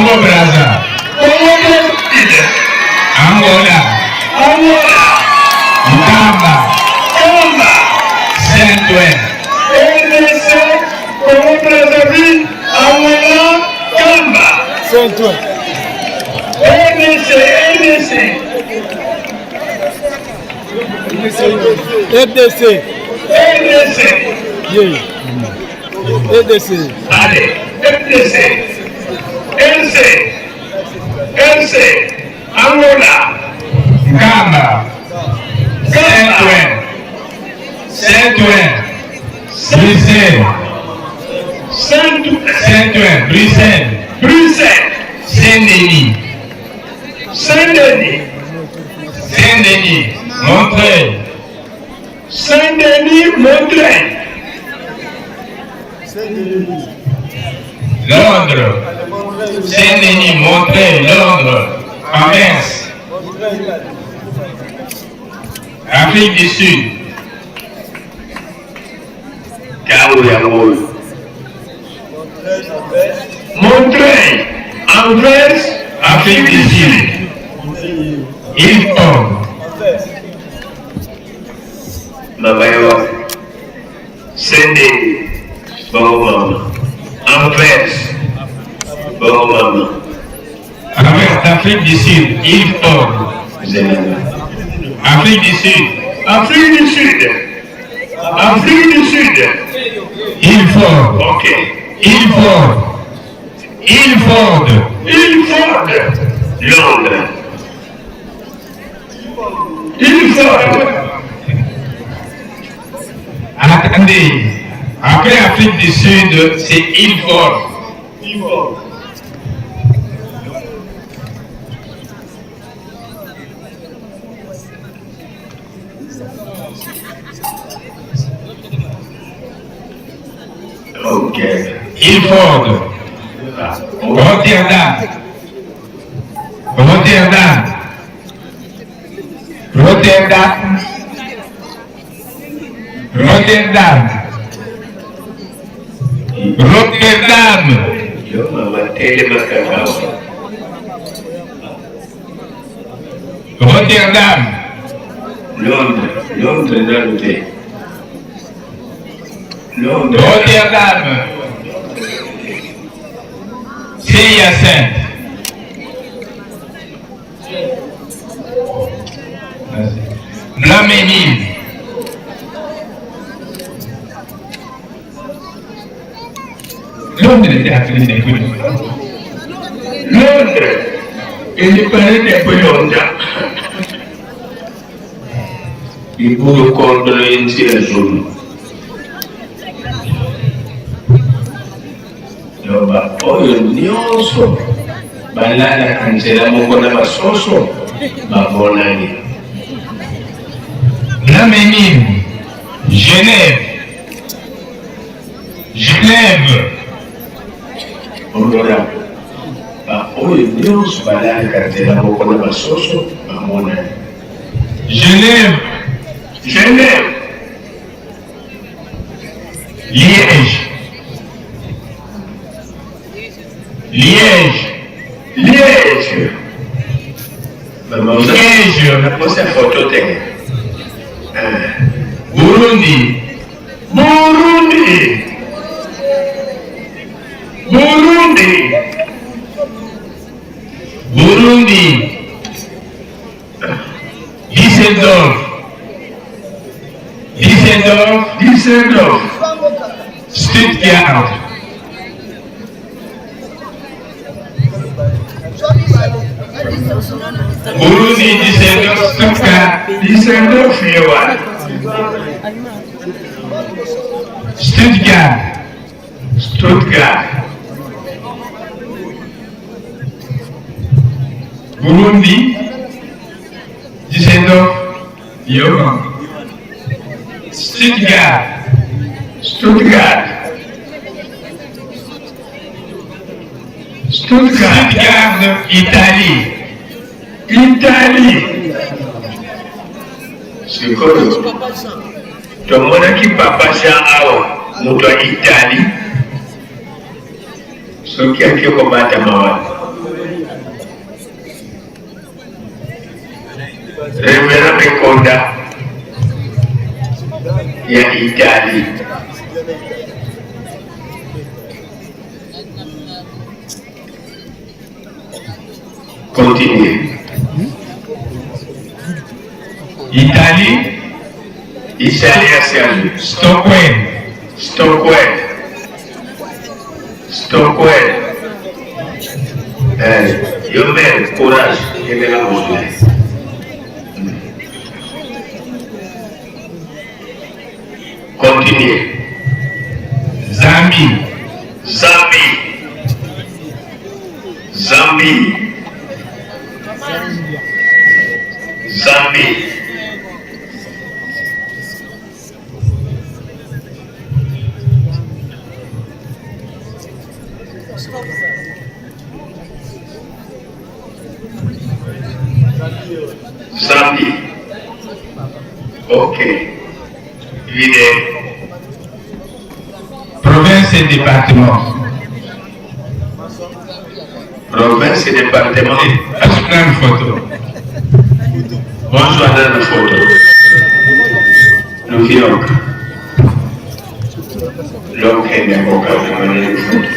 Congo Brazza. Congo Brazzaville. Angola. Angola. Nkamba. Kamba. Saint-Ouen. RDC, Congo Brazzaville, Angola, Kamba. Saint-Ouen. RDC, RDC. RDC. RDC. Yeah. RDC. Allez, RDC. RC. RC. Angola. Nkamba. Saint-Ouen. Saint-Ouen. Bruxelles. Saint-Ouen. Saint-Ouen. Bruxelles. Bruxelles. Saint-Denis. Saint-Denis. Saint-Denis. Montreuil. Saint-Denis, Montreuil. Londres. Saint-Denis, Montreuil, Londres. Anvers. Afrique du Sud. Tango yango oyo. Montreuil, Anvers, Afrique du Sud. Hilton. Mama yo. Saint-Denis, bongo mama. Anvers, bongo mama. Anvers, Afrique du Sud. Hilton. Zelanga. Afrique du Sud. Afrique du Sud. Afrique du Sud. Ilford. Ok. Ilford. Ilford. Ilford. Londres. Ilford. Attendez. Après Afrique du Sud, c'est Ilford. Ilford. Ok. Ilford. Rotterdam. Rotterdam. Rotterdam. Rotterdam. Rotterdam. Yo mama telema kaka. Rotterdam. Londres. Londres nanu te. Londres. Rotterdam. Saint-Hyacinthe. Blaménil. Londres était appelé depuis Londres. Il paraît depuis longtemps. Ibulu condoléances ya Zulu. Loba oyo nyonso balalaka nzela moko na basoso bamonani. Blaménil. Genève. Genève. Honorable, baoyo nyonso balalaka nzela moko na basoso bamonani. Genève. Genève. Liège. Liège. Liège. Maman, Liège. naposa photo te. Burundi. Burundi. Burundi. Burundi. Düsseldorf. Düsseldorf. Düsseldorf. Stuttgart. Burundi, Düsseldorf, Stuttgart. Düsseldorf ye wana. Stuttgart. Stuttgart. Burundi. Düsseldorf. Yo. Stuttgart. Stuttgart. Stuttgart. Stuttgart, Italie. Italie. Sikoyo tomonaki papa Jean awa moto ya Italie soki ake kobatama wana. Konda ya Italie. Continue. Italie. Italie, Serge. Stockwell. Stockwell. Stockwell. Eh, yo mère, courage. Kende na mozwi. Continue. Zambie. Zambie. Zambie. Zambie. Zambie. Ok. Vide. Province et département. Province et département. Asukana photo. Bonjour, la photo. Lufioka. Lokende koka na photo.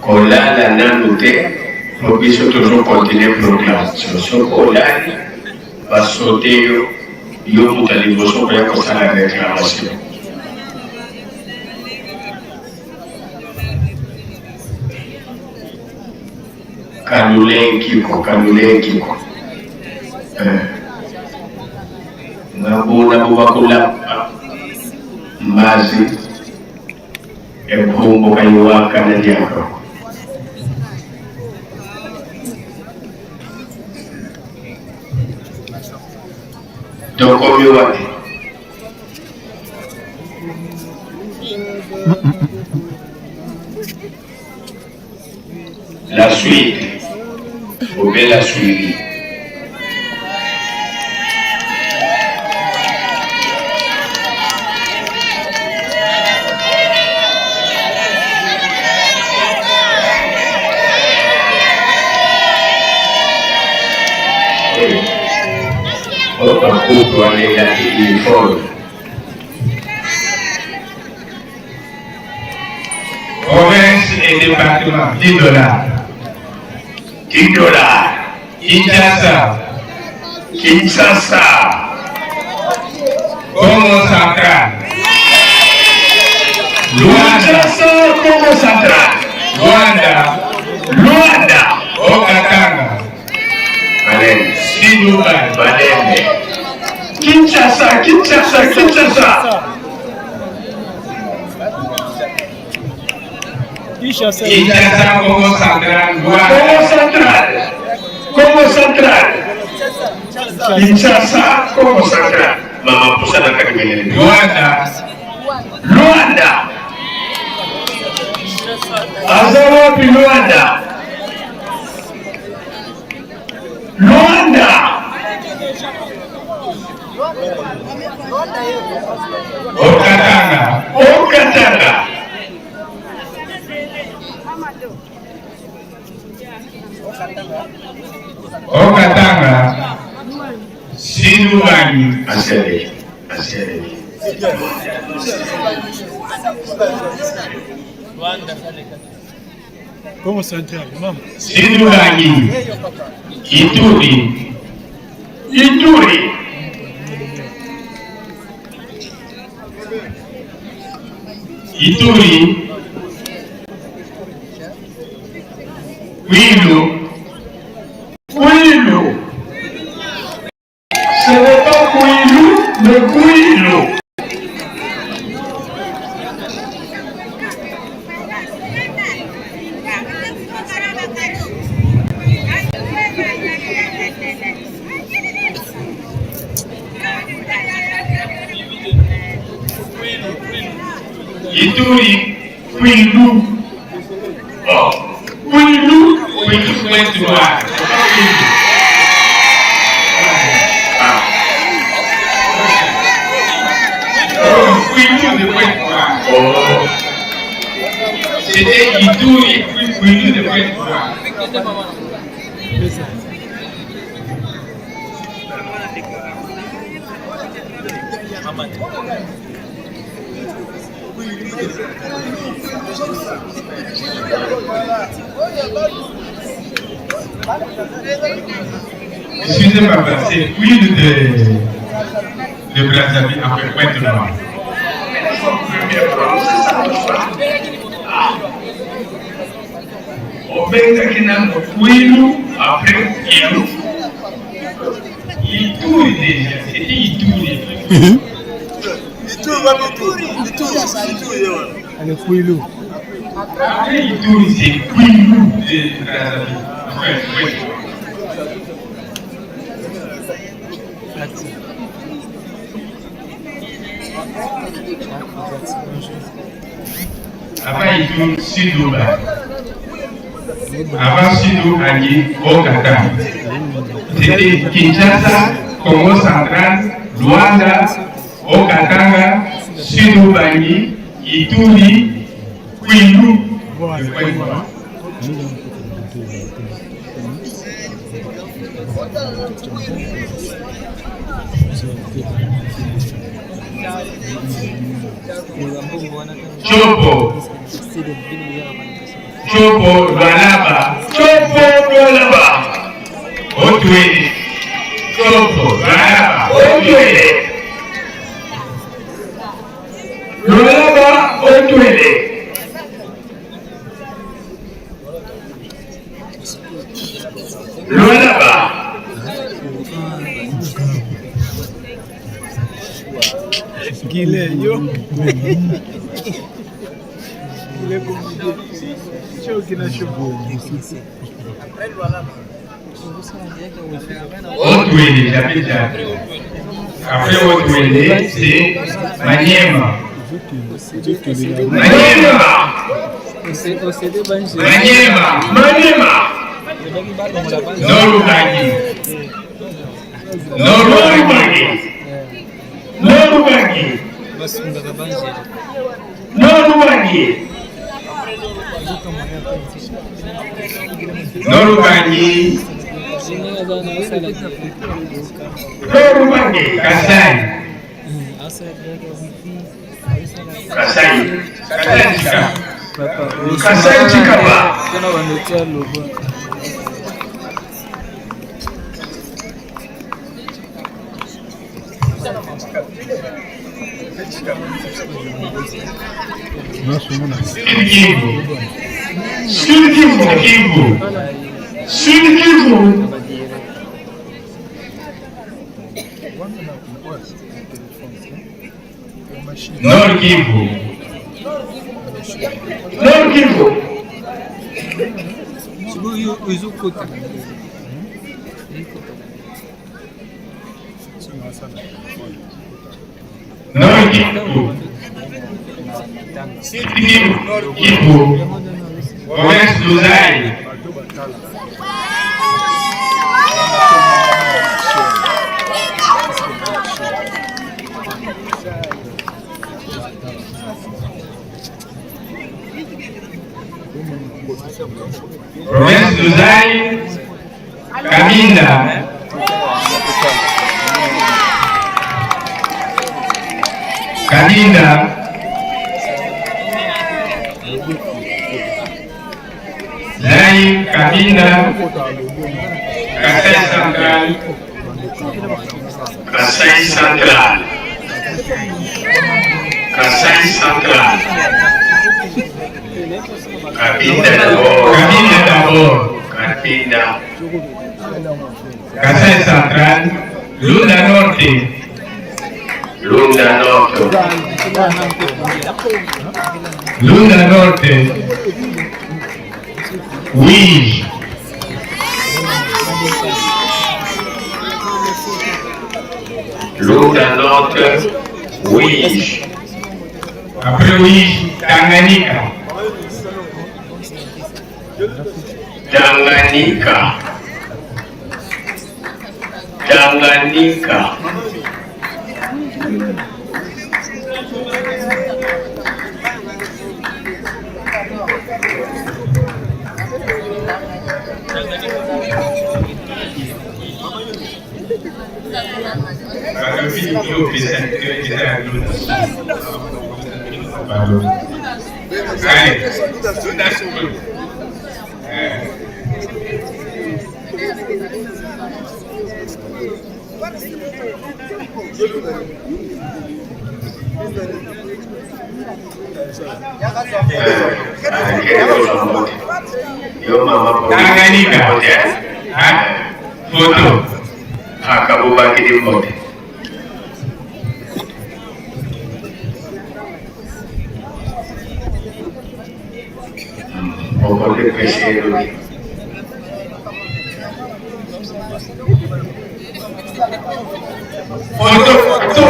Kolala nanu te po biso tozokontinue programme. Soki olali, basote yo, yo moto ya liboso koya kosala réclamation. Kanulenkiko, kanulenkiko. Eh. Ngabona bubakulapa mbazi ekhumbo kayiwaka nelyako. Tokomi wapi? La suite ou bien la suivi. Opa, alelaki uniforme. Province et département, 10 dollars. 10 dollars. Kinshasa. Kinshasa. Congo Central. Luanda. Kinshasa, Congo Central. Luanda. Luanda. Haut-Katanga. Malembe. Sud-Ubangi. Malembe. Kinshasa, Kinshasa, Kinshasa. Kinshasa. Kinshasa, Congo Central. Luanda. Congo Central. Congo Central. Kinshasa, Congo Central. Mama pusana kaki. Luanda. Luanda. Aza wapi Luanda? Luanda. Haut-Katanga. Haut-Katanga. Haut-Katanga. Sud-Ubangi. Asere. Asere. Congo Central, mama. Sud-Ubangi. Ituri. Ituri. Ituri. Kwilu. Kwilu. Ce n'est pas Kwilu, mais Kwilu. Ituri, Kwilu. Oh, Kwilu, Kwilu Pointe Noire. Ah. Oh, Kwilu de Pointe Noire. Oh. C'était Ituri, puis Kwilu de Pointe Noire. Excusez papa, c'est Kwilu de Brazzaville, après Pointe Noire. Obengaki nano Kwilu, après Kwilu. Ituri déjà, c'était Ituri. Allez, Kwilu. Après Ituri, c'est Kwilu de Brazzaville. Enfin, oui. Avant Ituri, Sud-Ubangi. Avant Sud-Ubangi, Haut-Katanga. C'était Kinshasa, Congo central, Luanda, Haut-Katanga, Sud-Ubangi, Ituri, Kwilu. Voilà. de Pointe Noire. Tshopo, Tshopo, Lualaba, Tshopo, Lualaba. Haut-Uélé. Tshopo, Lualaba, Haut-Uélé. Lualaba, Haut-Uélé. Lualaba. Guilé, yo. Guilé compliqué. Show qui n'a chaud. Haut-Uélé, j'avais déjà. Après Haut-Uélé, c'est Maniema. Maniema. Maniema. Maniema. Nord-Ubangi. Nord-Ubangi. Nord-Ubangi. Nord-Ubangi. Nord-Ubangi. Nord-Ubangi. Kasai. Kasai. Kasai Tshikapa. Kasai Tshikapa. Sud Kivu. Sud Kivu. Kivu. Sud Kivu. Nord Kivu. Nord Kivu. Nord Kivu. Sud Kivu. Kivu. Province du Zaïre. Province du Zaïre. Cabinda. Cabinda. Zaïre, Cabinda. Kasai Central. Kasai Central. Kasai Central. Cabinda d'abord. Cabinda d'abord. Cabinda. Kasai Central. Lunda Norte. Lunda Norte. Lunda Norte. Uíge. Lunda Norte. Uíge. Après oui, Tanganyika. Tanganyika. Tanganyika. Tanganyika. Photo. Akabubakiri mbote. Okote pese elobi. Photo, photo.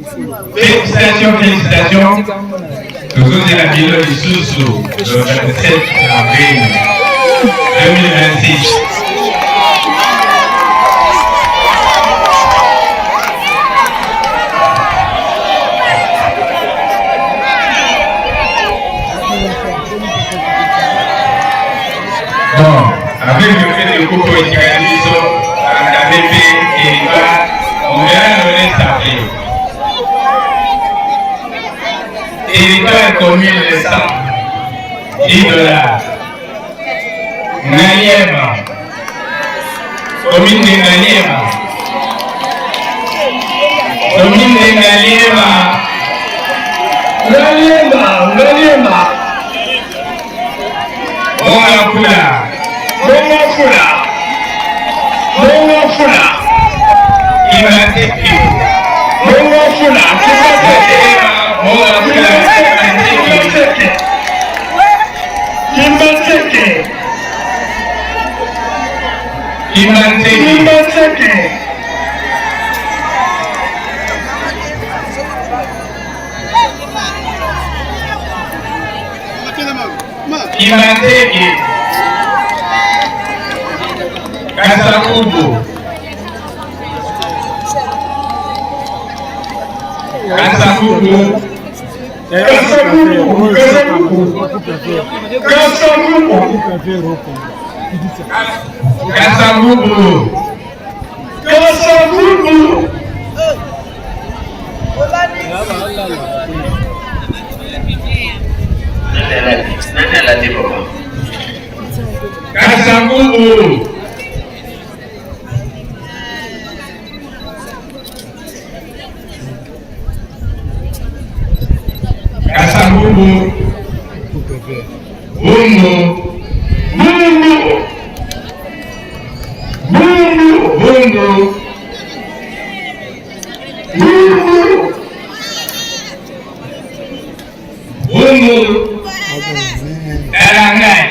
Félicitations, félicitations. Tozozela bino lisusu le 27 avril 2026. Bon, avec le fait de coupe etikali biso, AKBP, territoire, on verra donner sa clé. Territoire commune de 100, 10 dollars. Ngaliema, commune de Ngaliema. Commune de Ngaliema. Ngaliema, Ngaliema. Bonga Fula. Bonga Fula. Bonga Fula. Kimbanseke. Bonga Fula. Bonga Fula. Kimbanseke. Kimbanseke. Kimbanseke. Kimbanseke. Kimbanseke. Kasavubu. Kasavubu. Kasavubu. Kasavubu. Kasavubu. Kasavubu. Kasavubu. Nani alati papa? Kasavubu. Kasavubu. Bumbu. Bumbu. Bumbu. Bumbu. Bumbu. Bumbu. Talangai.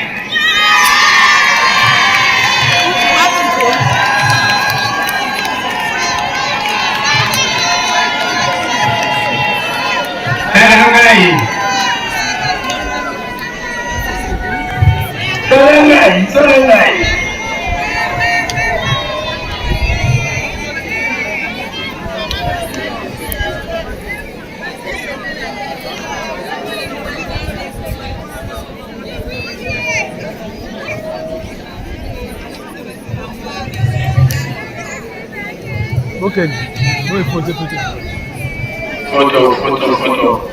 Bokende. Oyo photo photo. Photo photo photo.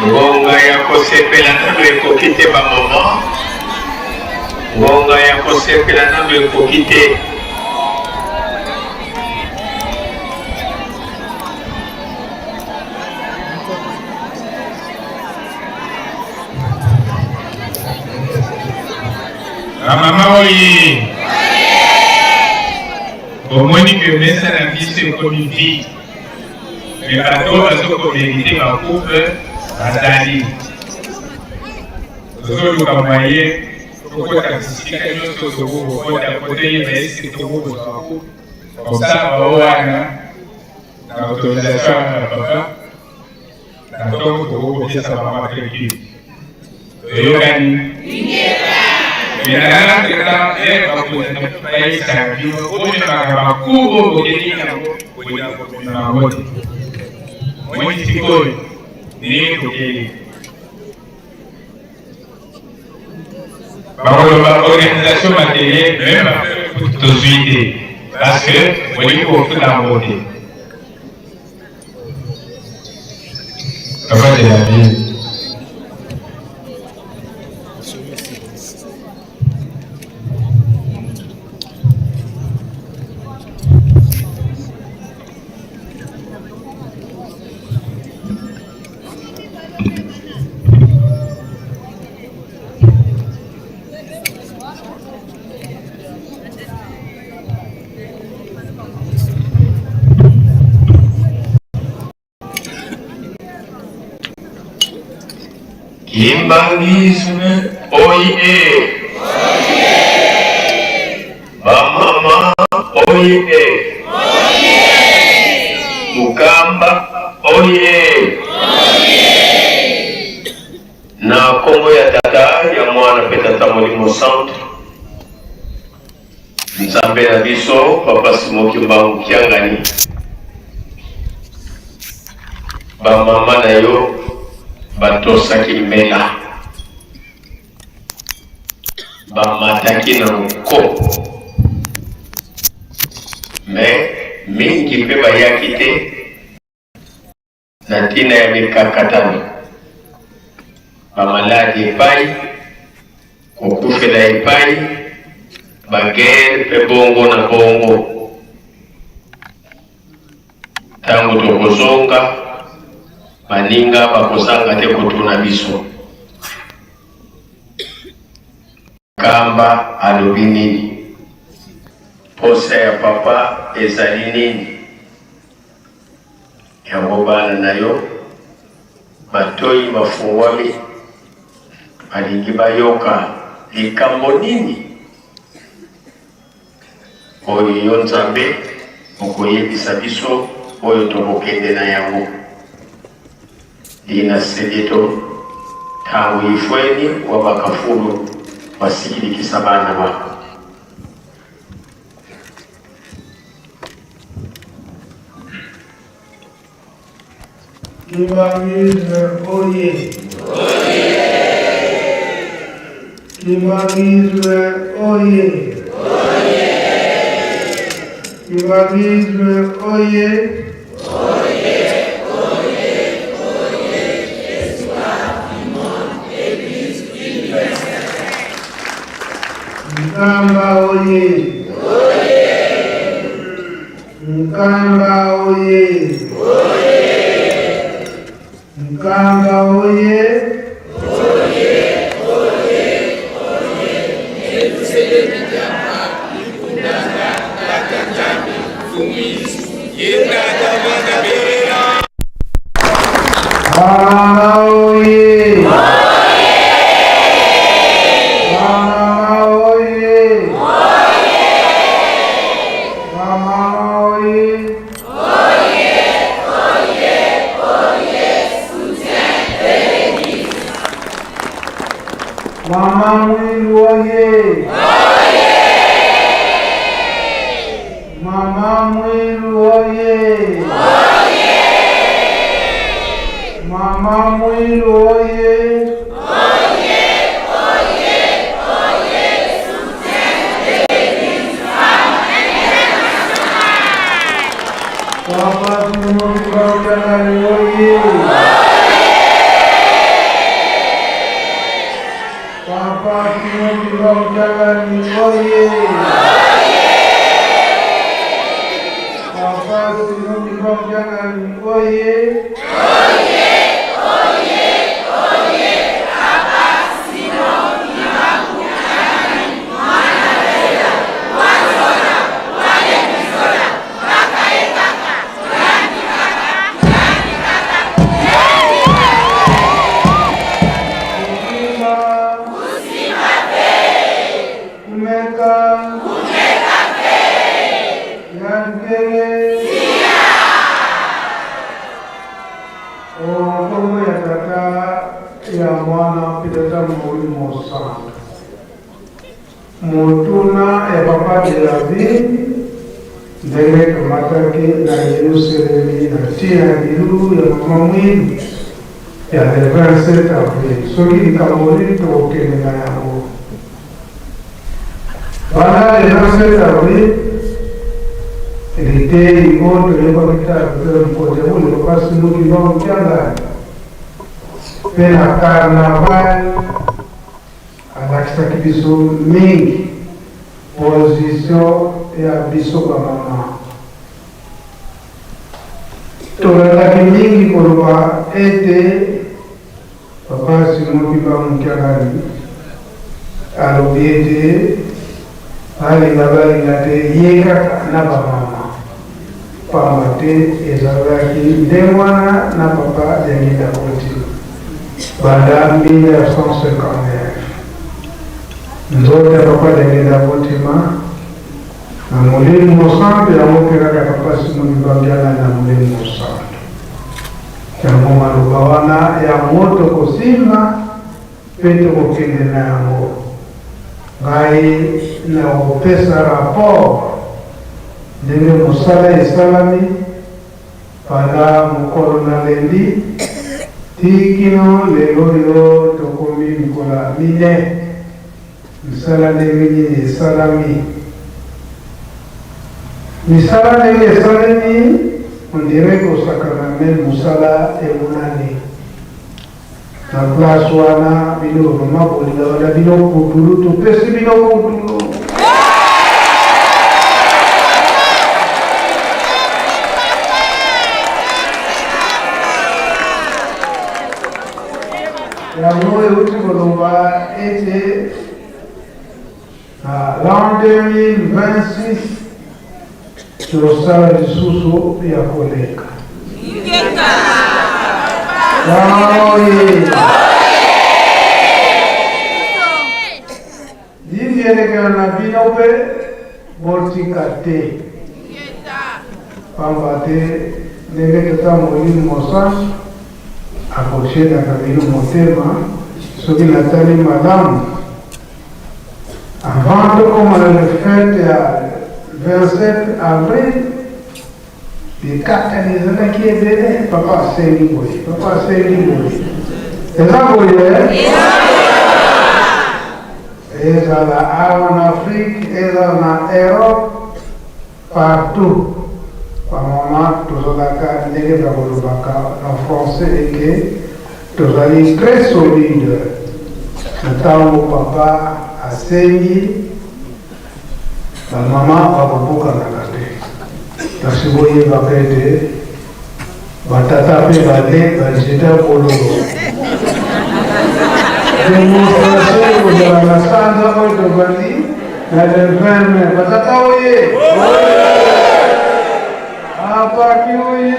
Ngonga ya kosepela nano ekoki te bamama, ngonga ya kosepela nano ekoki te. Bamama oye, bomoni ke mesa na biso ekomi vide, me bato oyo bazokomerite bacoupe bazali. Tozoluka moye tokota bisika nyonso tokokota po toyeba eske tokokozwa bacoupe comme ça bao wana na autorisation ya papa na ntongo tokoki kopesa bango calcul. Toyokani? Menalangela bakonzi bayebisaka bino bomemaka bacour oyo bokendeki yango, bolinga komema yango te. Moni sikoyo ndenge tokei, bakoloba organisation materiel meme tozwi te parce que bolingi kofuta yango te. Papa de la ville. Kimbanguisme oye! Bamama oye! Mukamba oye! Na kombo ya Tata, ya Mwana mpe Tata Molimo Santu, Nzambe na biso, Papa Simon Kimbangu Kiangani, ba mama na yo batosaki mbela, bamataki na nko, me mingi mpe bayaki te na ntina ya mikakatano, bamaladi epai, kokufela epai, baguerre mpe bongo na bongo. Ntango tokozonga, baninga bakozanga te kotuna biso, Kamba alobi nini? Posa ya papa ezali nini? Yango bana na yo matoyi mafungwami, balingi bayoka likambo nini oyo yo Nzambe okoyebisa biso oyo tokokende na yango. Lina Segeto. Tangu ifweni wa bakafulu basikilikisa bana babo. Kimbanguisme oye! Kimbanguisme oye! Kimbanguisme oye! Nkamba oye! Nkamba oye! Nkamba oye! Mama oye! Mama oye! Mama oye! Mama Mwilu oye! Mama Mwilu oye! Mama Mwilu oye! Papa Simon Kimbangu oye! Papa Simon Kimbangu oye! Papa Simon Kimbangu oye! Uzima. Kumeka. Yankele. Nkombo ya Tata, ya Mwana mpe Tata Molimo Santu. Motuna ya papa de la ville ndenge tomataki na Yerusalemi na ntina ya milulu ya mama Mwilu ya le 27 avril, soki likambo nini tokokende na yango banda le 27 avril, liteyi oyo toyebaki ta mokonzi ya bole papa Simon Kimbangu Kiangani mpe na carnaval alakisaki biso mingi position ya biso bamama. Tolandaki mingi koloba ete papa Simon Kimbangu Kiangani alobi ete balinga balinga te, ye kaka na bamama, pamba te ezalaki ndenge wana na papa Diangienda Kuntima banda 1959. Nzoto ya papa Diangienda Kuntima na Molimo Mosantu, yango mpe kaka papa Simon Kimbangu Kiangani na Molimo Mosantu. Yango maloba wana, yango tokosimba mpe tokokende na yango. Ngai nakopesa rapport ndenge mosala esalami banda mokolo na lundi ti kino lelo oyo tokomi mikolo ya mine, misala ndenge nini esalami, misala ndenge esalemi. On dirait kosakana, mais mosala emonani na place wana. Bino mama bolingaka na bino putulu, topesi bino putulu. Yango euti koloba ete na l'an 2026 tosala lisusu ya koleka. Oye! Lindielekela na bino mpe botika te, pamba te ndenge Tata Molimo Mosantu akotielaka bino motema. Soki natali malamu, avant tokoma na le fete ya 27 avril, bikatani ezalaki ebele. Papa asengi boye, papa asengi boye, eza boye, ezala awa na Afrique, ezala na Europe, partout bamama tozalaka ndenge bakolobaka na français eke tozali très solide. Na ntango papa asengi, bamama bakobukanaka te, kasi boyebaka ete batata mpe bale bazeta bololo. Démonstration ekozala na sanza oyo tobandi na le 20 mai. Batata oye, apaki oye,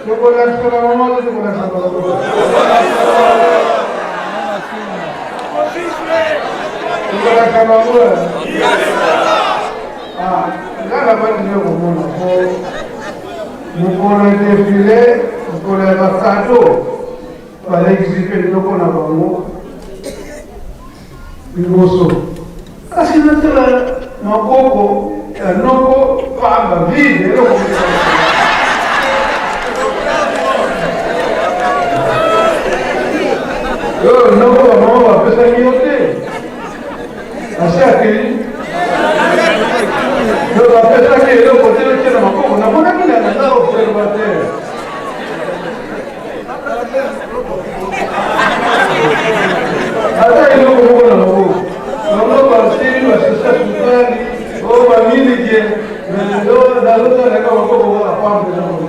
tokolakisa bamama to tokolakisa bango? Tokolakisa bango. Nga nabandi nde komona po mokolo ya défilé, mokolo ya bakado, balekisi mpe biloko na bango liboso, kasi natala maboko ya noko pamba, vide, eloko. Oyo noko bamama bapesaki yo te, asi akei. Bapesaki eloko te otie na maboko. Namonaki na naza observateur. Ata eloko moko na maboko. Bango basili basisa sukali oyo bamilike, nazotalaka maboko kaka pambe na maboko.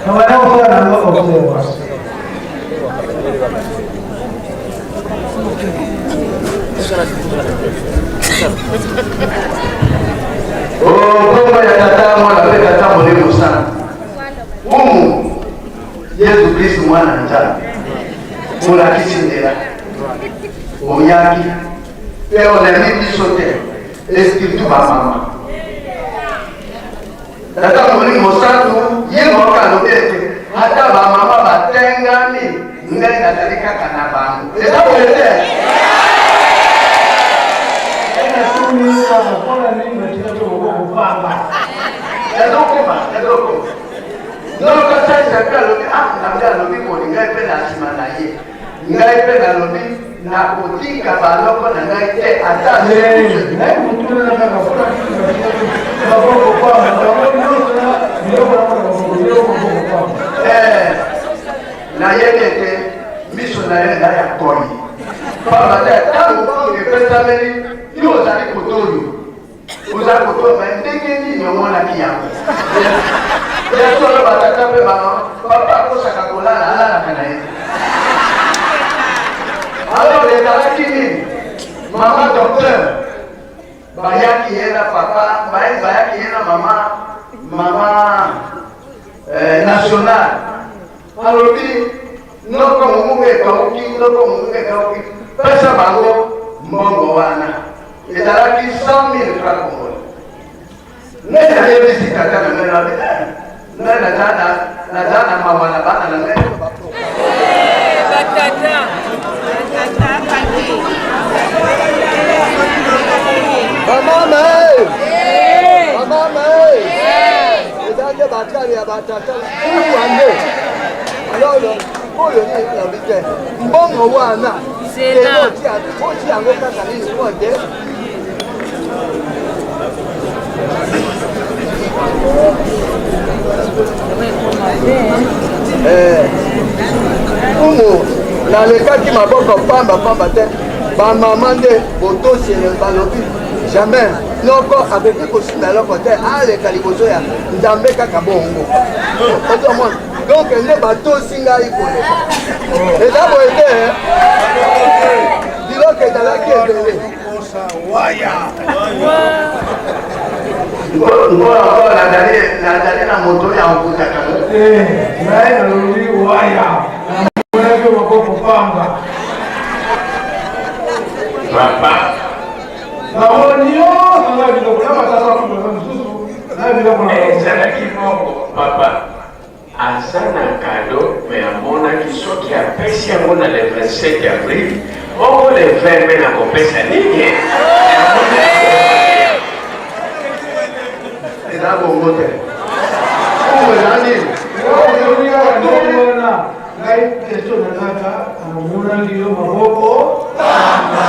Nabanda kosala nango observation. Nkombo ya Tata, Mwana mpe Tata Molimo Santu. Umu Yesu Kristu Mwana Nzambe, molakisi nzela, oyaki mpe olemi biso te, espiritu bamama. Tata Molimo Santu ye moko alobi ete ata bamama batengami, ngai nazali kaka na bango. Eza boye te? Natuni kaka, mpona nini batikaki maboko pamba? Ezokoma, ezokoma. Noko Saisa mpe alobi, ah, Nzambe alobi boni, ngai mpe na nsima na ye, ngai mpe nalobi nakotika baloko na ngai te ata. Ngai motuna kaka, mpona nini batikaki maboko pamba? Bango nyonso na biloko na maboko, biloko maboko pamba. Eh, nayebi ete miso na ye eza ya koi, pamba te ntango mbongo epesameli yo, ozali kotoyo, ozali kotoyo, me ndenge nini omonaki yango ya solo? Batata mpe bamama, papa akosaka kolala, alalaka na ye. Alors ezalaki nini? Mama docteur bayaki ye na papa, bayaki ye na mama national. Alobi, noko mongunga ekauki, noko mongunga ekauki, pesa bango mbongo wana. Ezalaki 100 000 francs congolais. Ngai nayebisi tata na ngai, nabi ngai naza na mawa na bana na ngai. Batata. Bamama, bamama, eza nde bakali ya batata uwange. Alors oyo nini nalobi te, mbongo wana oti yango kaka nini po te. Umu nalekaki maboko pamba pamba te. Bamama nde botosi, balobi jamais noko akoki kosimba eloko te, aleka liboso ya Nzambe kaka bongo. Ozomona, donc nde batosi ngai koleka. Eza boye te, biloko ezalaki ebele. Nkolo, nazali na moto ya okutaka. Ngai nalobi waya, namonaki maboko pamba. Papa. Bango nyonso na biloko na batata, baza mosusu. Ezalaki bongo papa aza na cadeau mais amonaki soki apesi yango na le 27 avril bongo le 20 mai nakopesa nini? Eza bongo te. Bongo eza nini? Ngai question nazaka namonaki yo maboko pamba.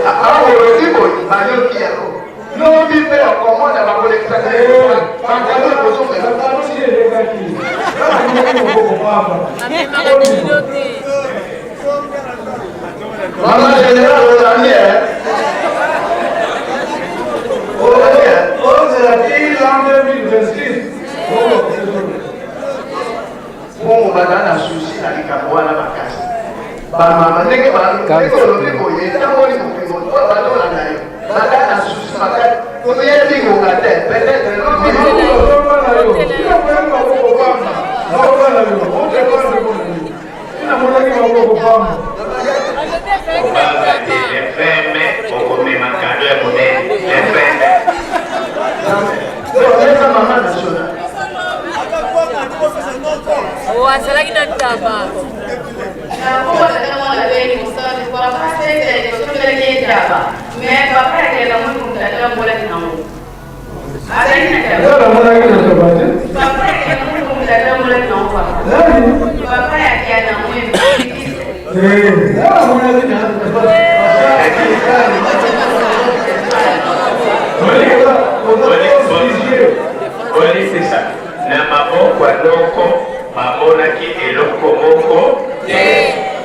Awa olobi boye bayoki yango lobi mpe okomona bakolekisaka bakalo ekozongela. Mama général olandi olandi ozela ti l'an 2026. Bongo bazala na susi na likambo wana makasi. Bamama ndenge ndenge olobi boye etamboli mokili moto bazolanda yo bazala na susi makasi toyebi ngonga te peut-être lobi. Kobanga te, le 20 mai okomema kado ya monene le 20 mai. Eza mama national. Oh, azalaki na ntaba. Na kombo ya Tata, Mwana mpe Elimo Santu, papa Sese tosombelaki ye ntaba, mais papa ya Kiala Mwindu moto atambolaki nango. Azalaki na ntaba. Nga namonaki na ntaba te. Papa ya Kiala Mwindu moto atambolaki nango papa. Nani? Papa ya Kiala Mwindu. Eh, nga namonaki na ntaba. Olimbisa, na maboko ya noko bamonaki eloko moko te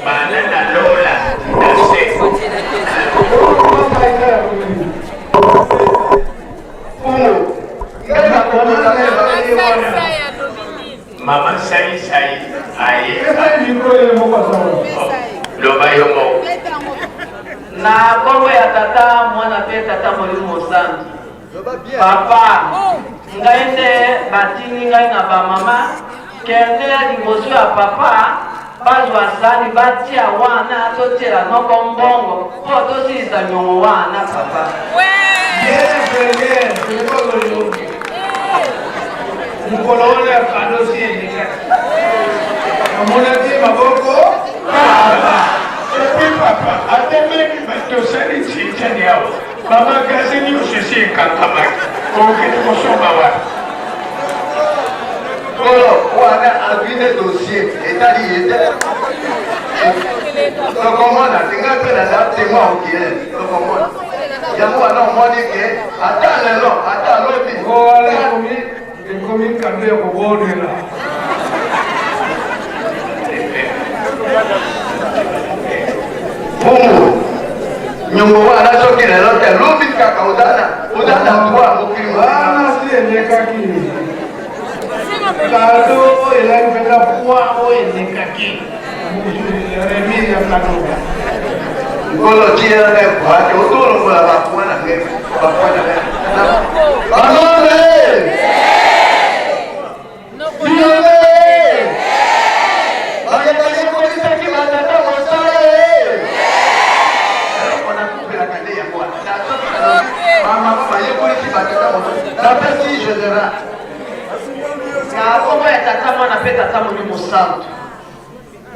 banda na lola na se. Mama Saisai aye loba yo moko. Na kombo ya Tata, Mwana mpe Tata Molimo Mosantu. Papa, ngai nde batindi ngai na bamama kende liboso ya papa bazwa sani batia wana totiela noko mbongo mpo tosilisa nyongo wana papa. Mokolo wana ya kado si elekaki, namonaki maboko pamba. Epuis papa atemeli tosali nsinzani awa, bamagasin nyonso esi ekangamaki, okende kosomba wapi? Kolo wana azwi nde dossier etali ye te, tokomona te. Ngai mpe naza témoin oculaire, tokomona yango wana. Omoni ke ata lelo ata lobi wana ekomi kado ya kobondela. Bongo nyongo wana soki lelo te lobi kaka ozana oza na droit mokili wana si elekaki kado oyo elaki mpenza poids oyo elekaki remise ya kado. Nkolo tiela ngai kwate otolongola bapwa na ngai, bapwa na ngai. Bamame bino baye bayekolisaki batata mosala eloko nakupelaka nde yango wana. Bamama bayekolisi batata mosala, napesi général. Na kombo ya Tata, Mwana mpe Tata Molimo Santu.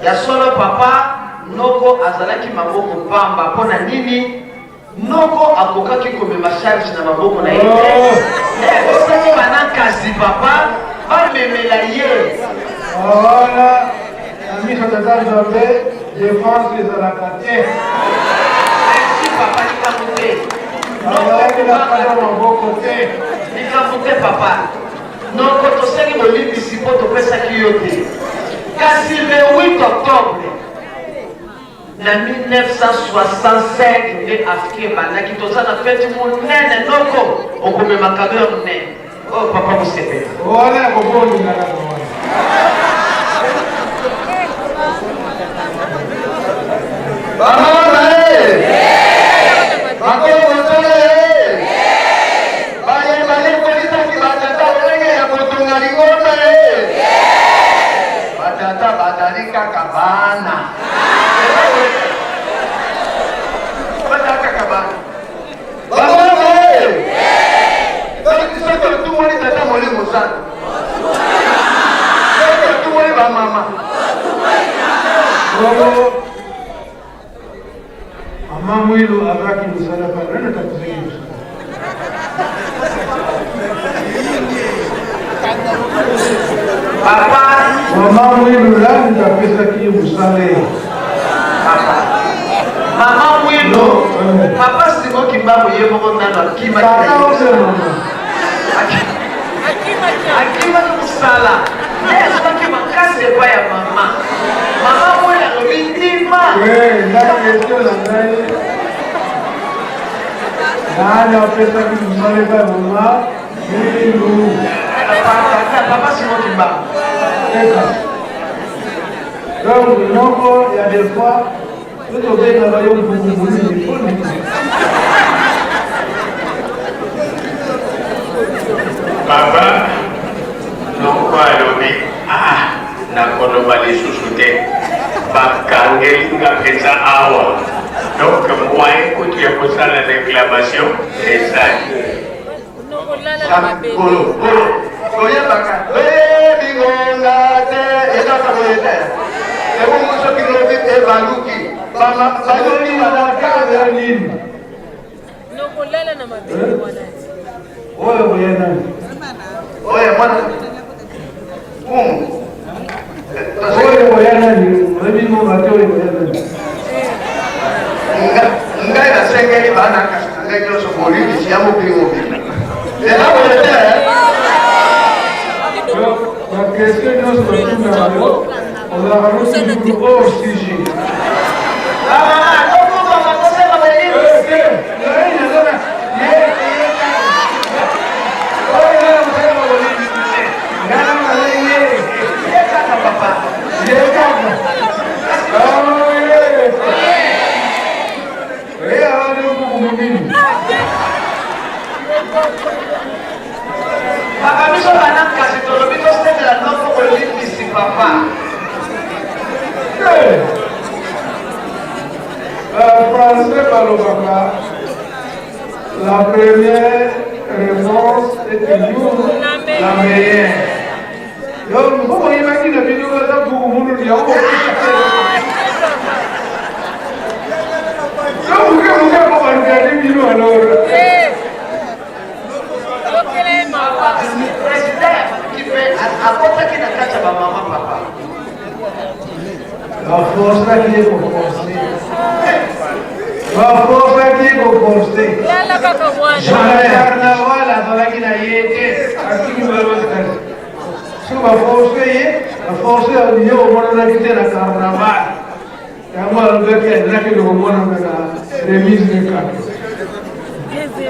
Ya solo papa, noko azalaki maboko pamba mpo na nini? Noko akokaki komema charge na maboko na ye te. Ebosaki bana kasi papa bamemela ye. Wana na miso Tata Nzambe défense ezalaka te. Merci papa, likambo te. Azalaki na kado maboko te. Likambo te papa. Noko, tosengi bolimbisi mpo topesaki yo te. Kasi le 8 octobre na 1965 nde Afrika ebandaki, toza na feti monene. Noko okomema kado ya monene oyo papa kosepela. Wana ya kobondela kaka wana. Bamama bakomosala baye bayekolisaki batata ndenge ya kotonga lingomba ye, batata bazali kaka bana, baza kaka bana. Bamama. Papa. Mama Mwilu nani apesaki ye mosala ye? Papa. Mama Mwilu. Papa Simon Kimbangu ye moko nano akimaki. Tata ose mama. Akimaki mosala. Ye azwaki makasi epai ya mama. Mama Mwilu alobi ndima. Eh, nga question na ngai. Nani apesaki mosala epai ya mama Mwilu? Papa Simon Kimbangu. Donc, noko ya des fois, totobengaka yo mbuku monene mpo nini? Papa noko alobi ah, nakoloba lisusu te, bakangeli nga mpenza awa, donc moyen kutu ya kosala réclamation ezali. Kolo, kolo, toyebaka toyebi ngonga te, ezaka boye te. Ebongo soki lobi ebaluki, bayoki balakaka nini? Nokolala na mabele wana. Oyo boye nani? Oyo mwana. Oyo boya nani? Oyebi ngonga te, oyo boya nani? Ngai nasengeli bana kasi na ngai nyonso bolimbisi ya mokili mobimba. Eza boye te. Baquestion nyonso batunaka yo, ozalaka no toujours hors sujet. Papa biso bana kasi tolobi tosengela noko bolimbisi papa. Français balobaka la première réponse est toujours la meilleure. Donc mpo boyebaki na bino baza buku mununu yango donc moke moke po balukaki bino alors. Président kipe akotaki na kati ya bamama papa. Baforsaki ye koforce, baforsaki ye koforce. Jamais carnaval azalaki na ye te, atiki balosasi soki baforce ye, baforce ye omonanaki te na carnaval. Yango alobaki alingaki komonana na remise de cadeau,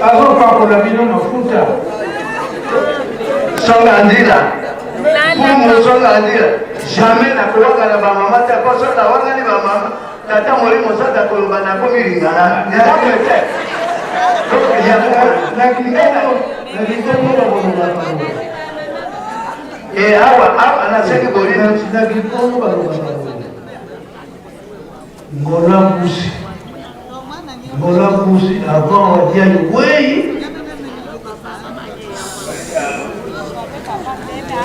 azopakola bino mafuta. Songa nzila mfumu, songa nzila, jamais nakowangana bamama te, po soki nawangani bamama, tata molimo sata koloba nakomi lingana nzambe te. Na kikongo bakolobaka boye. E awa awa nasengi bolimo. Na kikongo balobaka boye: Ngola mbusi, ngola mbusi avant wadia wei.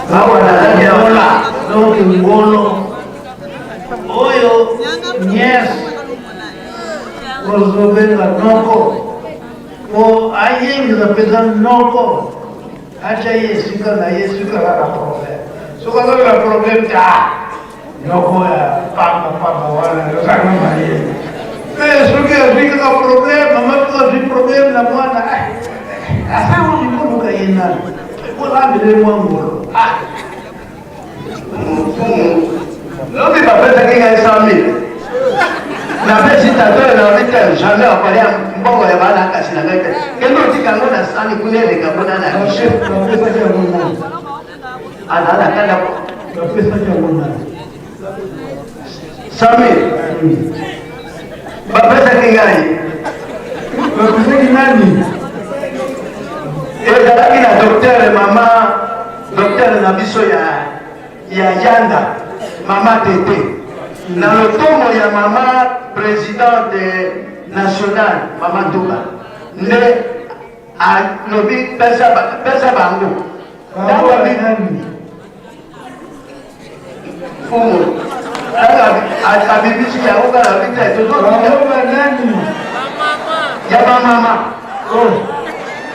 Awa nazali ngola, donc ngolo oyo nièce ozobenga noko po ayengisa mpenza noko, atya ye esika na ye. Soki aza na problème, soki aza na problème te, ah, noko ya pamba pamba wana ozanga mayele. Mpe soki azwi kaka problème, mama soki azwi problème na mwana, asa koluka ye nani olambele mwa ngolo. Ah, mfumu, lobi bapesaki ngai 100 000, napesi tata oyo, nalobi te, jamais akolia mbongo ya bana kasi na ngai te, kende otika yango na sani kuna, eleka kuna na guichet. Bapesaki yango nani? Azala na kanda. Bapesaki yango nani? 100 000 bapesaki ngai. Bapesaki nani? Ezalaki na docteur, mama docteur na biso ya Yanda, mama Tete, na lotomo ya mama présidente nationale, mama Tuba, nde alobi pesa bango. Bango nani? Fumu abimisi yango kaka bi te. Bango banani? Ya bamama. Oh,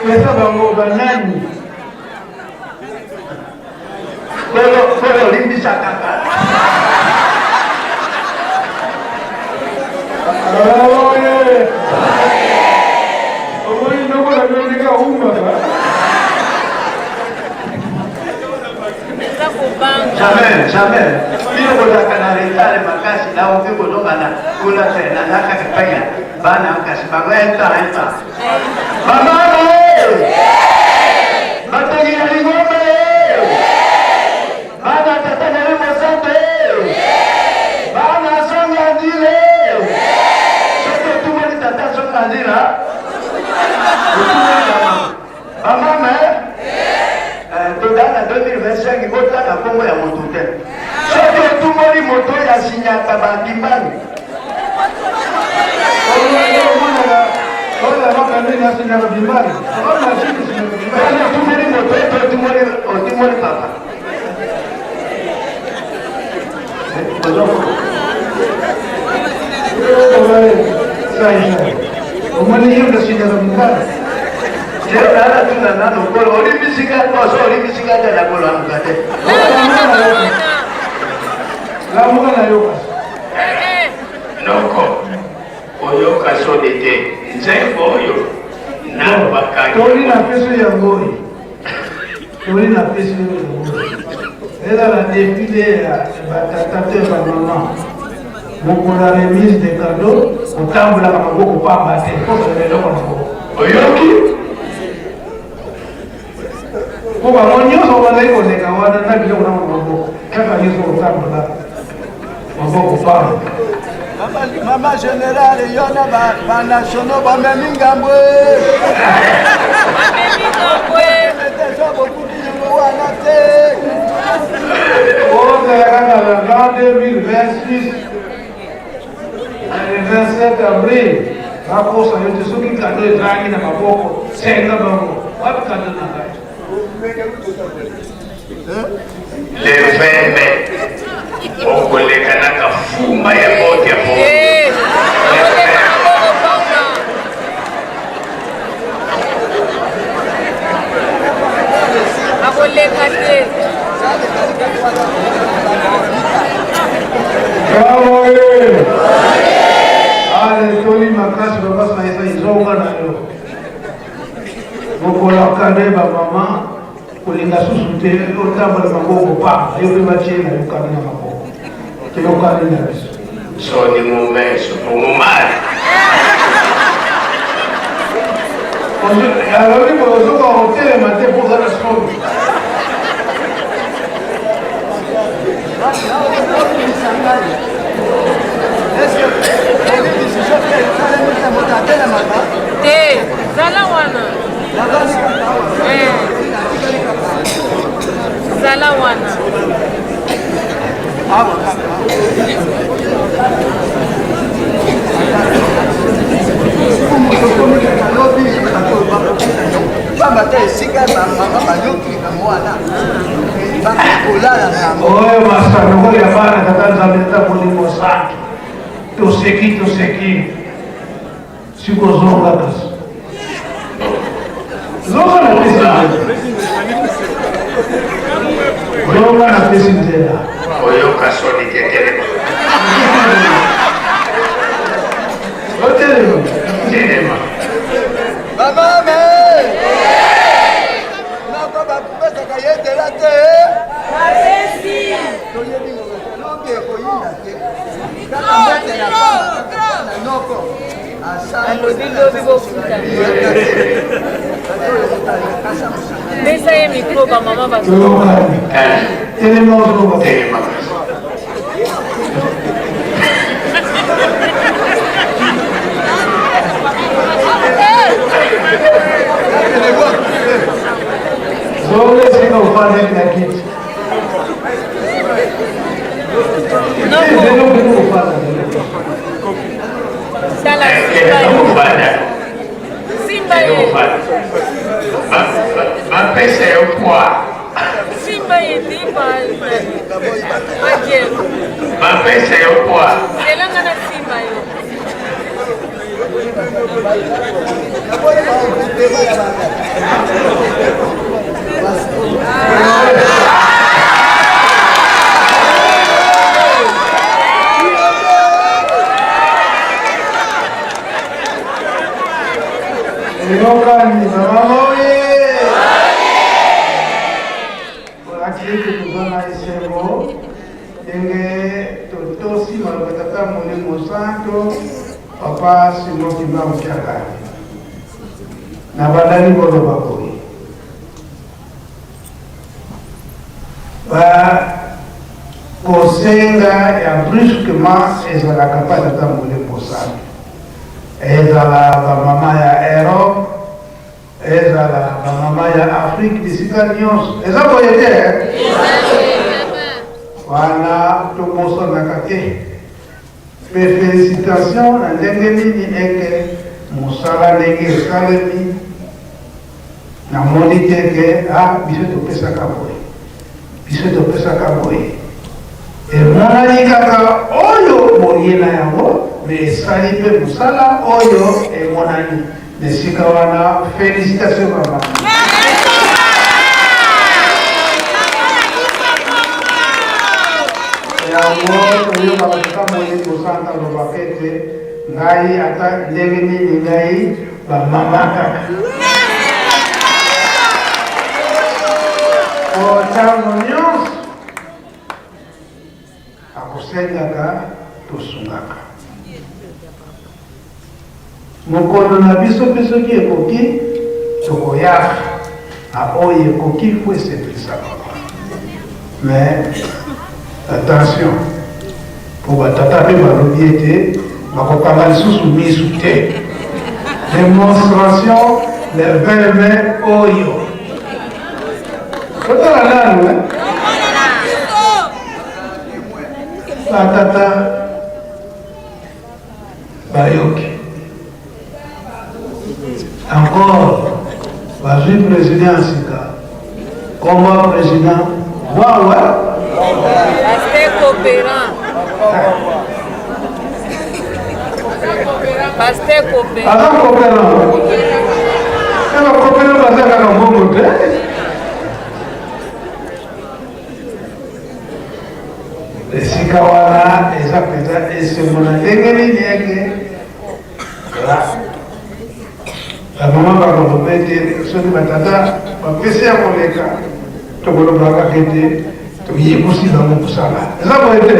pesa bango banani? Kolo, kolo limbisa kaka. Omoni noko na bino ndenge awumbaka. Jamais, jamais. Bino bozalaka na retard makasi nakoki kozonga na kuna te naza kaka epai ya bana kasi bango un temps un temps. Bamama e! Batongi ya lingomba e! Bana tata na yo mosantu e! Bana songa nzila e! Soki otumoli tata songa nzila, otumoli bamama. Bamama e! Tozala na 2025 botanga nkombo ya moto te. Soki otumoli moto oyo asinyaka bakimbangu. Otumoli moto ete otumoli papa. Omoni ye kasinyaka mibali. Nala tuna nano kolo olimbisika poso olimbisika te na kolamuka te. Lamuka na yo kasi. Noko oyoka soni te nzembo oyo nano bakangi. Toli na peso yango oyo. Toli na peso yango oyo. Ezala defile ya batata to ya bamama. Mokolo ya remise de cadeau kotambolaka maboko pamba te mpo ozala eloko na maboko. Oyoki? Mpo bango nyonso bazali koleka wana na biloko na maboko kaka nyonso kotambola maboko pamba. Mama général yo na banationaux bamemi ngambo bokuti yango wana te. Ozala kaka na l'an 2026 le 27 avril bakosa yo te soki kado ezangi na maboko senga bango wapi kado na ngai. Le 20 mai okoleka na kafumba ya bote ya moto. Akoleka te. Bravo eh! Ale toli makasi papa saisa izonga na yo. Mokolo akande ba mama kolinga susu te otambola maboko pamba yo mpe batie na yokani na maboko toyokani na biso. Soni mumeso omumali. Alobi boye ozokoka kotelema te mpo oza na soni. Te, zala wana. Eh. Zala wana. Pamba te esika bamama bayoki likambo wana bakolala na yango. Oyo masano ya bana tata Nzambe tata molimo santu toseki toseki sikozonga kasi zonga na pesi nzela zonga na pesi nzela Oyoka soni te telema. Otelema. Telema. Bamama noko bapesaka ye nzela te. Toyebi lobi ekoyinda te kaka mbote ya pamba na noko. Alobi lobi bofuta. Pesa ye micro ba mama ba. Telema ozonga. Telema. Zonga esika ofandaki na kiti. Zelo okende kofanda. Tala Kende kofanda. Simba Kende ye. kofanda. Bapesa yo poids. Simba ye te pa. Majel. Bapesa yo poids. Zela nga na simba yo. Na esengo ndenge totosi maloba Tata Molimo Santo, Papa Simon Kimbangu Kiangani. Nabandaki koloba boye, ba kosenga ya brusquement ezalaka pa Tata Molimo Santo, ezala bamama ya Europe, Ezala ba mama ya Afrique bisika nionso eza boye te eh? Wana tobosanaka te. Pe felicitation na ndenge nini eke mosala ndenge esalemi namoni te ke ah biso topesaka boye biso topesaka boye emonani kaka oyo boye na yango me esali mpe mosala oyo emonani. Na esika wana felicitation mama. Yango toyokaka tata Molimo Santa alobaka ete ngai ata ndenge nini ngai bamama kaka po ntango nyonso Akosengaka tosungaka. Mokolo na biso mpe soki ekoki, tokoyaka na oyo ekoki mpo esepelisa papa. Mais attention, mpo batata mpe balobi ete bakokanga lisusu misu te. Demonstration le 20 mai oyo. Totala nanu eh? Batata bayoki encore bazwi président ya sika komba président wawa Pasteur coopérant. Pasteur coopérant. Aza coopérant. Eba coopérant baza kaka mbongo te. Esika wana eza mpenza esengo na ndenge nini eke bamama bakoloba ete soki batata bapesi ya koleka tokoloba kaka ete toyebisi bango mosala eza boye te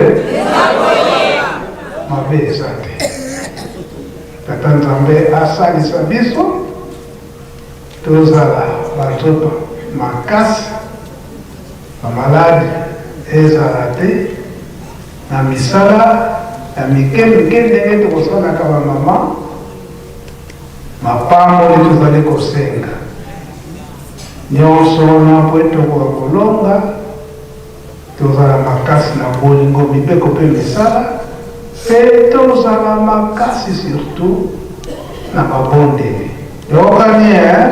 mabe eza te tata nzambe asalisa biso Tozala ba nzoto makasi, ba maladi ezala te na misala ya mike mike ndenge tokosalaka ba mama mapamboli tozali kosenga nyonso wana mpo tokoka kolonga tozala makasi na bolingo mibeko mpe misala mpe tozala makasi surtout na mabondeli Yokani eh?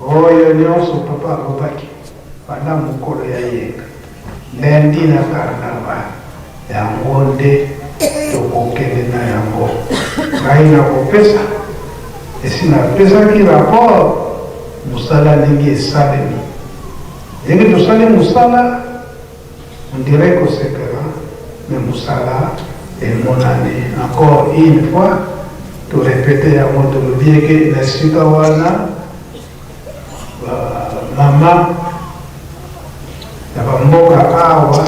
Oyo nyonso papa alobaki banda mokolo ya yenga lundi na carnaval yango nde tokokende na yango. Ngai nakopesa esi napesaki rapport mosala ndenge esalemi ndenge tosali mosala. On dirait kosepela mais musala emonani encore une fois to repeter yango tolobi eke na esika wana ba mama ya ba mboka awa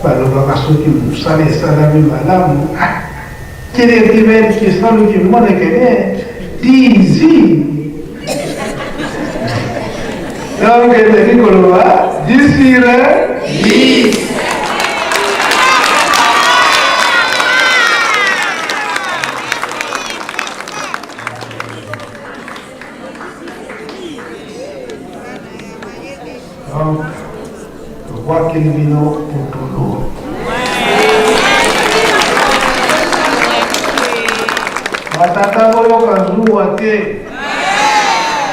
balobaka soki mosala esalami malamu ah, kirekibeli kisalu kimonekene dizi Donc ezali koloba 10 sur 10. Donc, tobwakeli bino putulu. Batata boyoka zuwa te.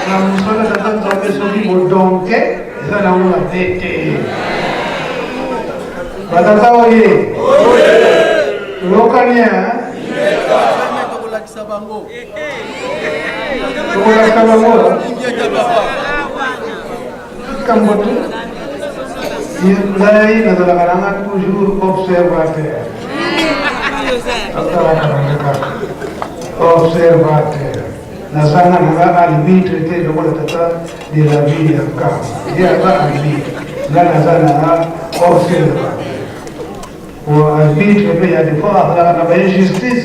Na mosala tata Nzambe soki bodonke eza nango mabe te. Batata oye. Toyokani hein? Tokolakisa bango. Tokolakisa bango. Likambo te. Ngai nazalaka nanga toujours observateur. Natalaka nanga kaka observateur. Naza nga naza arbitre te lokola tata de la ville ya Nkamba. Ye aza arbitre, nga naza na observateur. Po arbitre pe ya des fois azalaka na ba injustice.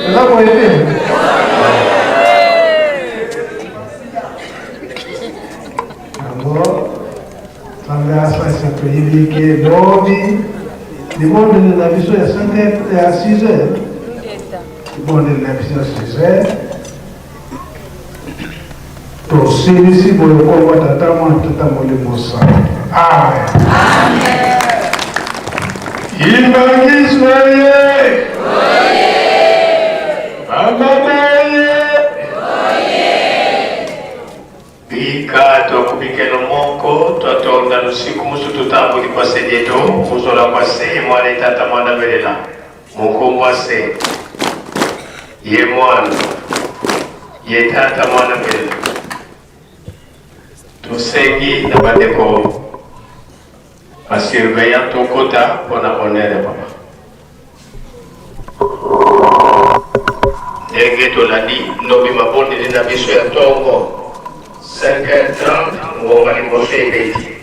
Eza boye te. Yango Nzambe asalisa toyebi ke lobi libondeli na biso ya 5 heures ya 6 heures libondeli na biso ya 6 heures tosilisi boye kombo tata mwana tata molimo santu amen. Kimbangiswe ye! Bamama ye! Bika twakubikeno moko twatonda lusiku musu tutambuli kwa se dieto muzola kwa se ye mwana ye tata mwana belela mukombo ase ye mwana ye tata mwana belela tosengi na bandeko ba surveillant tokota mpona honneur ya papa ndenge tolandi lobi mabondeli na biso ya ntongo 5h30 ngonga liboso ebeti.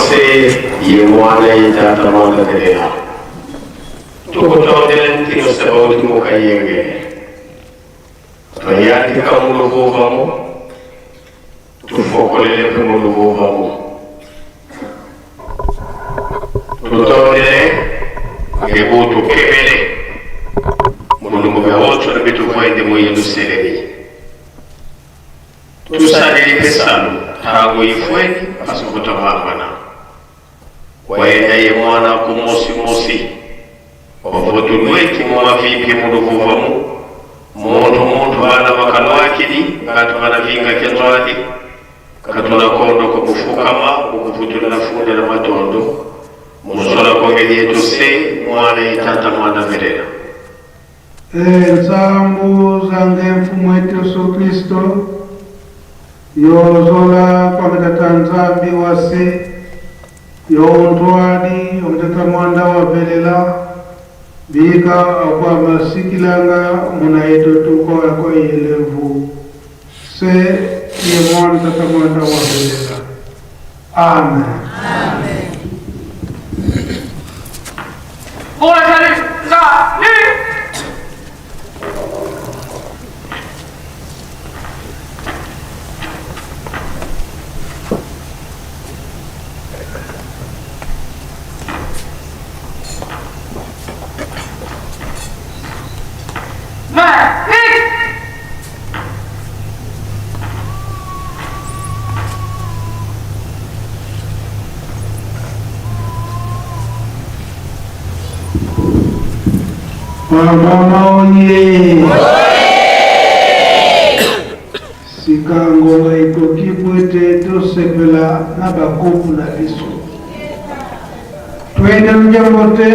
se ye mwana ye tata mwana telela tukutondela ntino sabauti mukayenge twayandika muluvuvamo tufokolelepe muluvuvamo tutondele ngebu tukebele mulungu byawotswa bituvwende muyerusalemi tusalele pesalo tango ifweni pasikutamangana waenda ye mwana kumusimosi wavotulweki mumavipi muluvuvamu muntu muntu vana vakalwakili ngati vana vinga kenzwali katula kondo kokufukama kukuvutula funde la matondo musola kongeli yetu se mwana itata mwana verera. Nsambu zange mfumu wetu Yesu Kristo yozola kwa nzambi wase yontwani omutata mwanda wa velela bika akwa masikilanga muna yetu tuko akwa yelevu se ye mwana tata mwanda wa velela. Amen. Amen. Pour la salut, salut. Mama oye! Sika ngonga ekoki po ete tosepela na bakopu na biso. Twende mjambo te.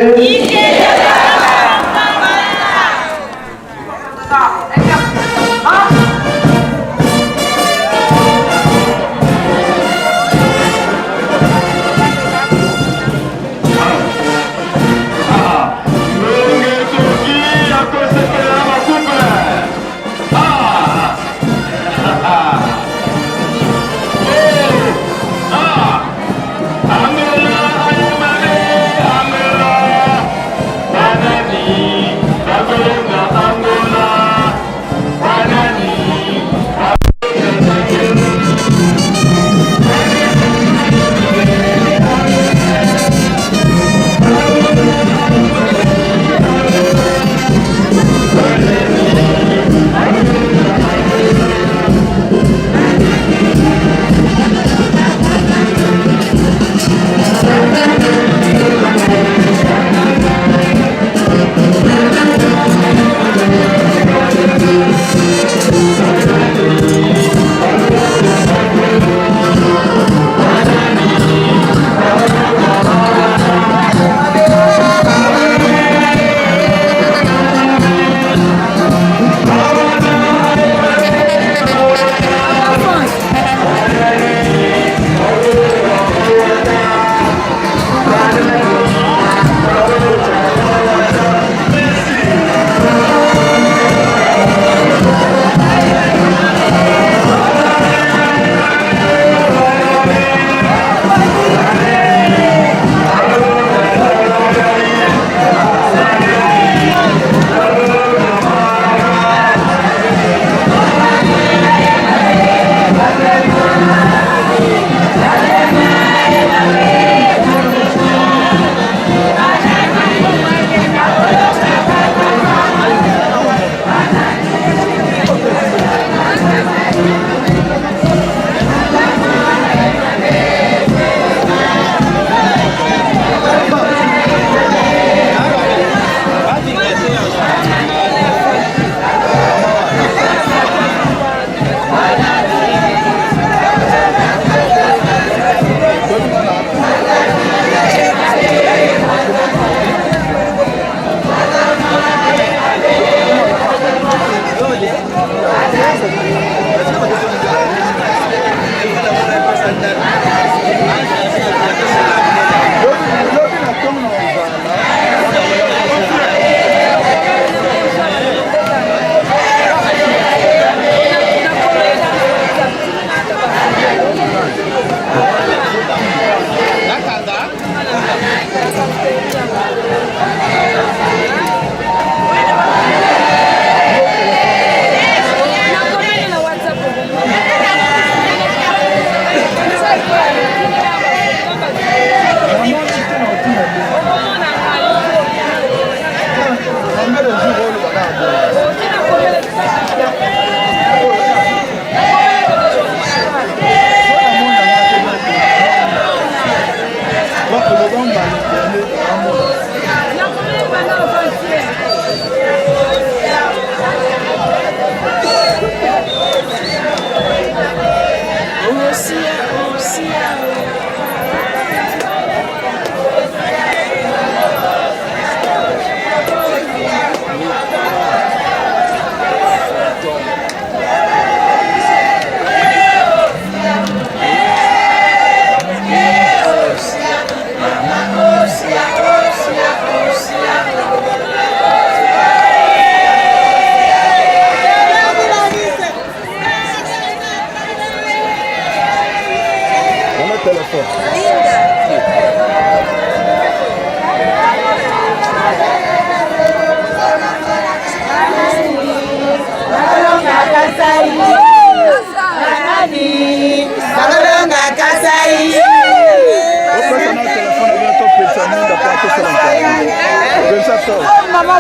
Maman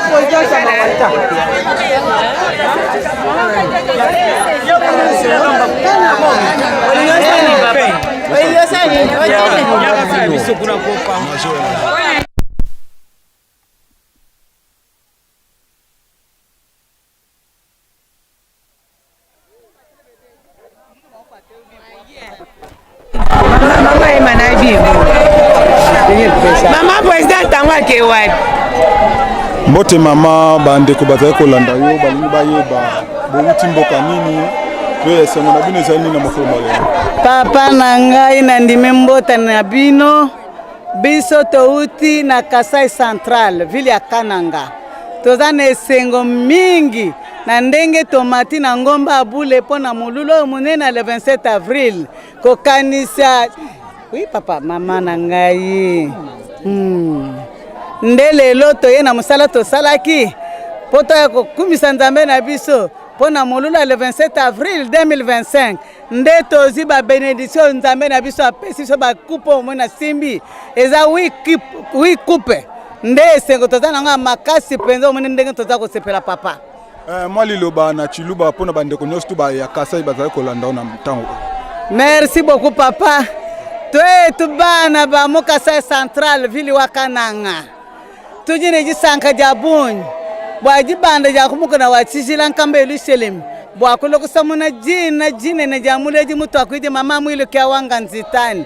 présidente ya Mama president yango ake wapi? Mbote mama, bandeko bazali kolanda yo, balingi bayeba bowuti mboka nini mpe esengo na bino ezali nini na mokolo mwa lelo? Papa na ngai, nandimi mbota na bino. Biso touti na Kasai Central, ville ya Kananga. Toza na esengo mingi na ndenge tomati na ngomba ya bule mpo na molulu oyo monene ya le 27 avril kokanisa oui papa mama na ngai hmm. Nde lelo toye na mosala tosalaki mpo toya kokumisa Nzambe na biso mpo na molulu ya le 27 avril 2025 nde tozwi ba benediction oyo Nzambe na biso apesi biso ba coupe oyo omoni nasimbi eza wi coupe nde esengo toza nango ya makasi mpenza omoni ndenge toza kosepela papa. Eh, mwa liloba na Tshiluba mpo na bandeko nyonso tu ya Kasai bazali kolanda yo na ntango oyo. Merci beaucoup papa. Twetu bana ba mu Kasai Central ville wa Kananga tudi ne disanka dia bungi bua dibanda dia ku mukuna wa tshijila nkamba Yelushelemi bua kulua kusamuna dina dinene dia muledi mutuakuidi mama muilu kia wanga nzitani.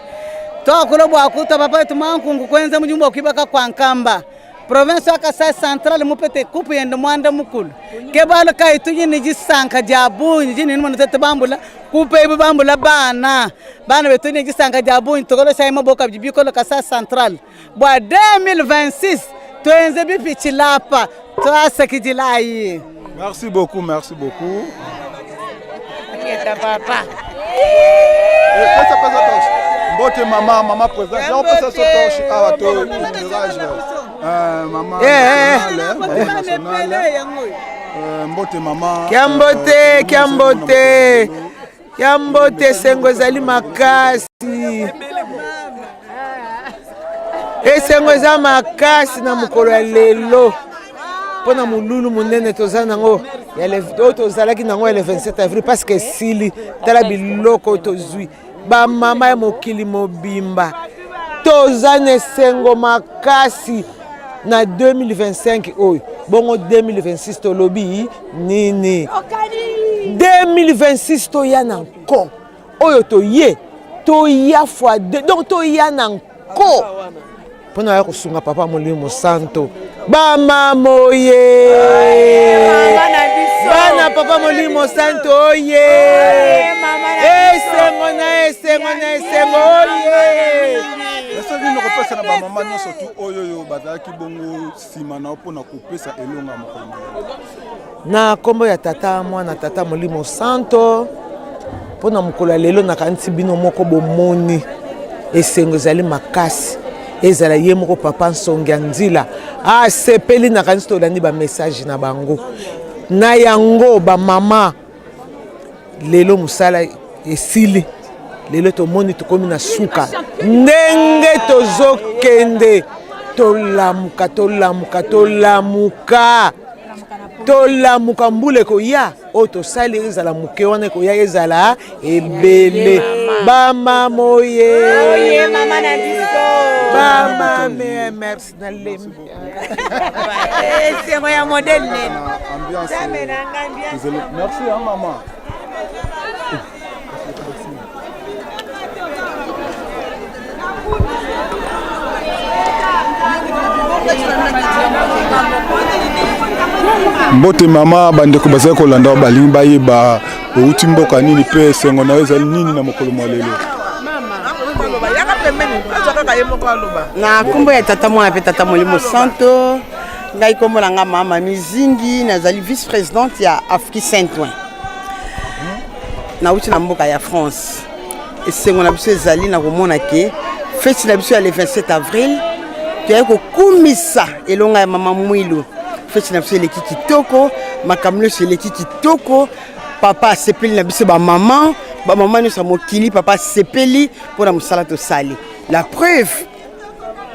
Tuakula bua kutua papa wetu Mankunku kuenza mudimu bua kuibaka kua nkamba. Province wa Kasai Central mupete kupu yende muanda mukulu. Ke bualu kayi tudi ne disanka dia bungi dinene mona tuetu bambula kupu ebu bambula bana bana betu ne disanka dia bungi tukoleshayi maboko abidi bikole Kasai Central bua 2026 tuenze bipitshila apa tuasakidilayi. Merci beaucoup, merci beaucoup. Papa. Pesa pesa torche. Mbote mama, mama présidente. Yango pesa so torche awa to éclairage. Mama nationale, mama nationale. Mbote mama. Kiambote, kiambote. Kiambote esengo ezali makasi. Esengo eza makasi na mokolo ya lelo. Mpo na molulu monene toza nango oyo tozalaki nango ya le 27 avril parce que esili. Tala biloko oyo tozwi, bamama ya mokili mobimba toza na esengo makasi na 2025 oyo. Bongo 2026 tolobi nini? 2026 toya na nko oyo toye toya fois 2 donc toya na nko mpo na ya kosunga papa Molimo Santo. Bamamoye bana papa Molimo Santo oye esengo na esengo na esengo oye. Ese nini kopesa na bamama nyonso tu oyo oyo bazalaki bongo nsima na yo mpo na kopesa elonga mokolo na lelo? Na nkombo ya Tata, Mwana, Tata Molimo Santo, mpo na mokolo ya lelo nakanisi bino moko bomoni esengo ezali makasi. Ezala ye moko papa Nsongi ya Nzila asepeli, nakanisi tolandi ba message na bango. Na yango bamama lelo mosala esili, lelo tomoni tokomi na suka ndenge tozokende. Tolamuka, tolamuka, tolamuka, tolamuka, mbula ekoya oyo tosali ezala moke wana ekoya ezala ebele. Bamamoye bamame, merci na lembi esengo ya modèle nini. Merci hein, maman. Mbote mama, bandeko bazali kolanda yo balingi bayeba outi mboka nini mpe esengo na yo ezali nini na mokolo mwa lelo. Na nkombo ya Tata, Mwana mpe Tata Molimo Santo, ngai nkombo na ngai Mama Mizingi, nazali vice présidente ya Afki Saint-Ouen. Nauti na mboka ya France. Esengo na biso ezali na komona ke feti na biso ya le 27 avril toyaki kokumisa elonga ya mama Mwilu. Feti na biso eleki kitoko, makambo nyonso eleki kitoko. Papa asepeli na biso bamama, bamama nyonso ya mokili, papa asepeli mpona mosala tosali. La preuve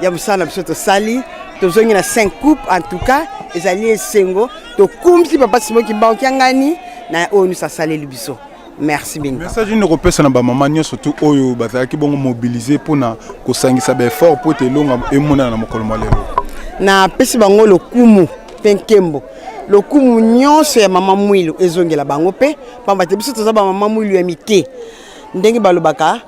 ya mosala na biso tosali, tozongi na 5 coupe. En tout cas ezali esengo, tokumisi papa Simon Kimbangu Kiangani na oyo nyonso asaleli biso. Merci mingi. Message nini okopesa na bamama nyonso tu oyo bazalaki bongo mobilize mpona kosangisa baeffort mpo ete elonga emonana na mokolo mwa lelo? Napesi bango lokumu mpe nkembo. Lokumu nyonso ya mama Mwilu ezongela bango mpe pamba te biso toza bamama Mwilu ya mike. Ndenge balobaka,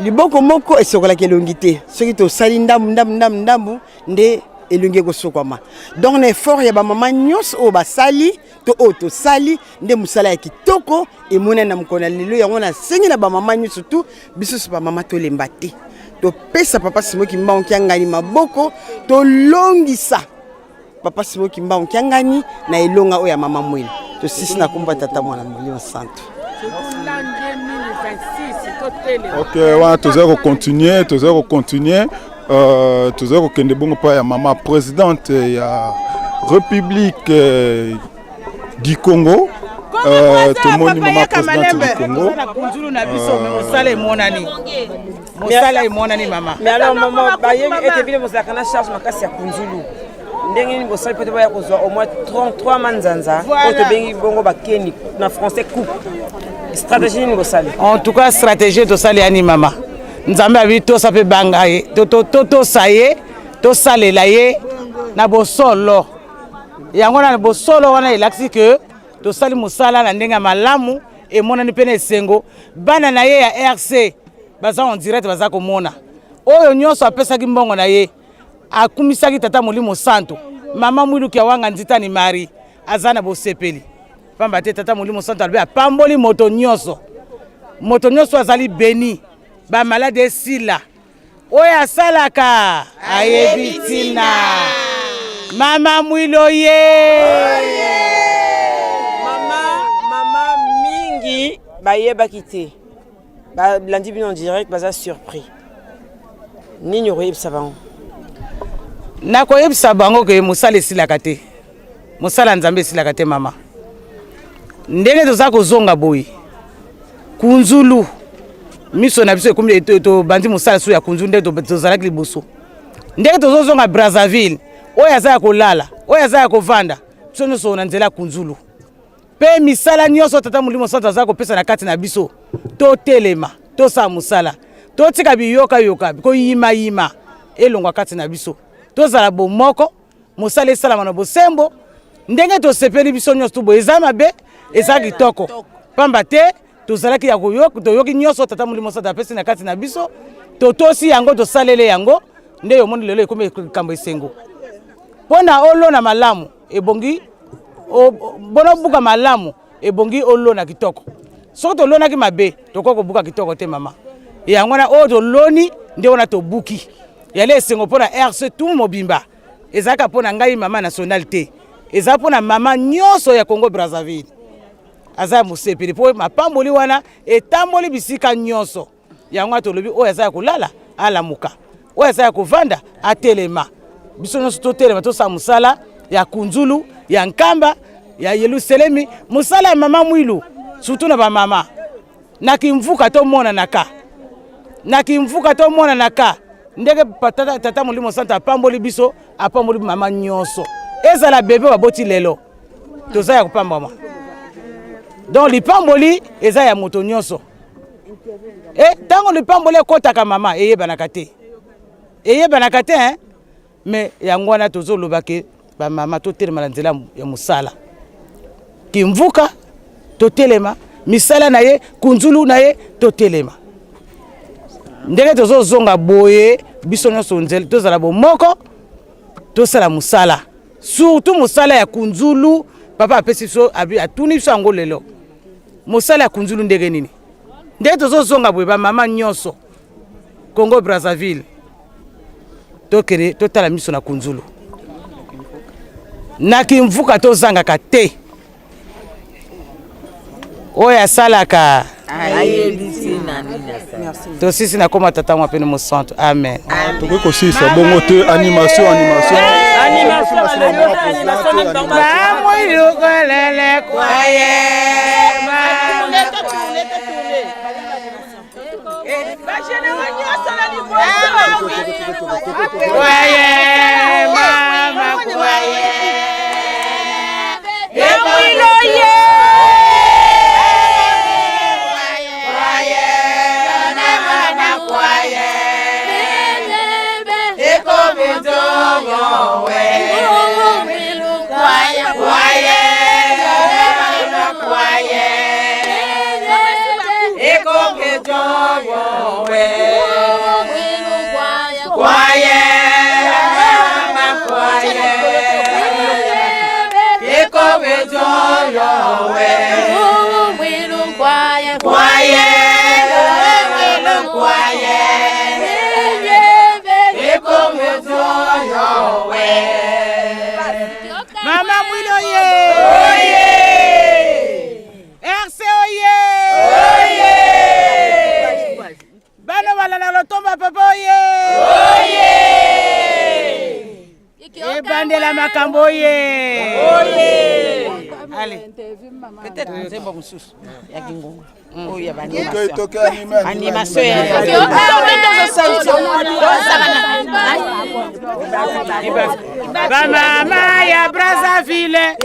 liboko moko esokolaka elongi te. Soki tosali ndambu ndambu ndambu ndambu nde elongi ekosokwama. Donc na effort ya bamama nyonso oyo basali to oyo tosali nde mosala ya kitoko emonani na mokolo na lelo. Yango nasengi na bamama nyonso tu, biso so bamama tolemba te, topesa papa Simon Kimbangu Kiangani maboko, tolongisa papa Simon Kimbangu Kiangani na elonga oyo ya mama Mwilu. Tosisi na kombo ya Tata, Mwana, Molimo Santo. Ok, wana tozali kocontinue, tozali kocontinue, tozali kokende bongo mpa ya mama présidente ya République du Congo. Tomoni mama présidente du Congo. Kunzulu na biso, me mosala emonani, mosala emonani mama. Mais alors mama, bayebi ete bino bozalaka na charge makasi ya Kunzulu. Ndenge nini bosali mpo te baya kozwa au moins 33 manzanza oyo tobengi bongo bakeni na français coupe? Stratégie nini bosali? En tout cas stratégie tosali yani mama, Nzambe abi tosa mpe banga ye, totosa ye, tosalela ye na bosolo. Yango na bosolo wana elakisi ke tosali mosala na ndenge ya malamu, emonani mpe na esengo. Bana na ye ya RC baza en direct, baza komona oyo nyonso apesaki mbongo na ye, akumisaki Tata Molimo Santo. Mama Mwiluki ya Wanga Nzitani Marie aza na bosepeli, pamba te Tata Molimo Santo alobi apamboli moto nyonso, moto nyonso azali beni, bamalade esila, oyo asalaka ayebi ntina. Mama Mwilo ye mama, mama mingi bayebaki te, balandi bino en direct, baza surpris. Nini okoyebisa bango? Nakoyebisa bango ke mosala esilaka te, mosala ya Nzambe esilaka te mama. Ndenge toza kozonga boye Kunzulu, miso na biso ekomi, tobandi mosala so ya Kunzulu ndenge tozalaki liboso. Ndenge tozozonga Brazzaville, oyo aza ya kolala, oyo aza ya kovanda, biso nyonso na nzela ya Kunzulu. Mpe misala nyonso Tata Molimo Santo aza kopesa na kati na biso, totelema, tosala mosala, totika biyokayoka, koyimayima elongwa kati na biso, tozala bomoko, mosala esalama na bosembo. Ndenge tosepeli biso nyonso tu boye, eza mabe, eza kitoko, pamba te tozalaki ya koyoka, toyoki nyonso Tata Molimo Santo apesi na kati na biso, totosi yango, tosalele yango, nde omoni lelo ekomi likambo esengo. Mpo na olona malamu ebongi bona obuka malamu, ebongi olona kitoko. Soki tolonaki mabe, tokoki kobuka kitoko te mama. Yango wana oyo toloni nde wana tobuki. Yali esengo mpo na RC tout mobimba, ezalaka mpo na ngai mama nationale te, eza mpo na mama nyonso ya Congo Brazzaville. Aza ya mosepeli mpo mapamboli wana etamboli bisika nyonso. Yango wana tolobi oyo aza ya kolala alamuka, oyo aza ya kovanda atelema. Biso nyonso totelema, tosala mosala ya Kunzulu, ya Nkamba, ya Yelusalemi, mosala ya mama Mwilu, surtout na bamama na Kimvuka. Tomonanaka na Kimvuka, tomonanaka ndenge tata, tata Molimo Santo apamboli biso, apamboli mama nyonso, ezala bebe baboti lelo, toza ya kopambwama. Donc lipamboli eza ya moto nyonso. Ntango lipamboli ekɔtaka mama, eyebanaka te, eyebanaka te hein? Mais yango wana tozoloba ke bamama totelema na nzela ya mosala Kimvuka, totelema misala na ye, Kunzulu na ye, totelema ndenge tozozonga boye, biso nyonso nzela tozala bomoko, tosala mosala, surtout mosala ya Kunzulu. Papa apesi biso, atuni biso yango lelo. Mosala ya kunzulu ndenge nini? Ndenge tozozonga boye bamama nyonso Congo Brazzaville tokende totala miso na kunzulu na kimvuka tozangaka te oyo asalaka tosisi na koma tata mwa pene mosantu amen. Tokoki kosilisa bongo te animation animation Bamwilukolele kwaye. Kwaye mama kwaye. Emwiloye. Mama Mwilo ye! Oye! RC oye! Oye! Bana balanda lotomba papa oye! Oye! Ebandela makambo oye! Oye! Allez. Peut-être nzembo mosusu ya kingonga oyo ya animation. Bamama ya Brazzaville,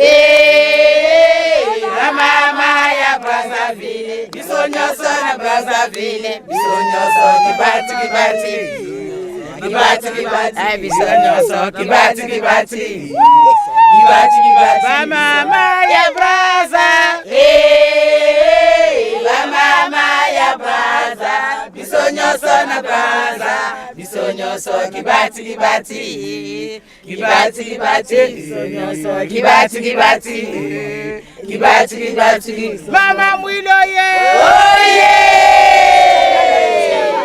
bamama ya Brazzaville, biso nyonso na Brazzaville, biso nyonso kibati kibati kibati kibati, biso nyonso kibati kibati kibati kibati. Bamama ya Brazza, bamama ya Brazza, biso nyonso na Brazza, biso nyonso kibati kibati kibati kibati, biso nyonso kibati kibati kibati kibati. Mama Mwilo ye! Oye!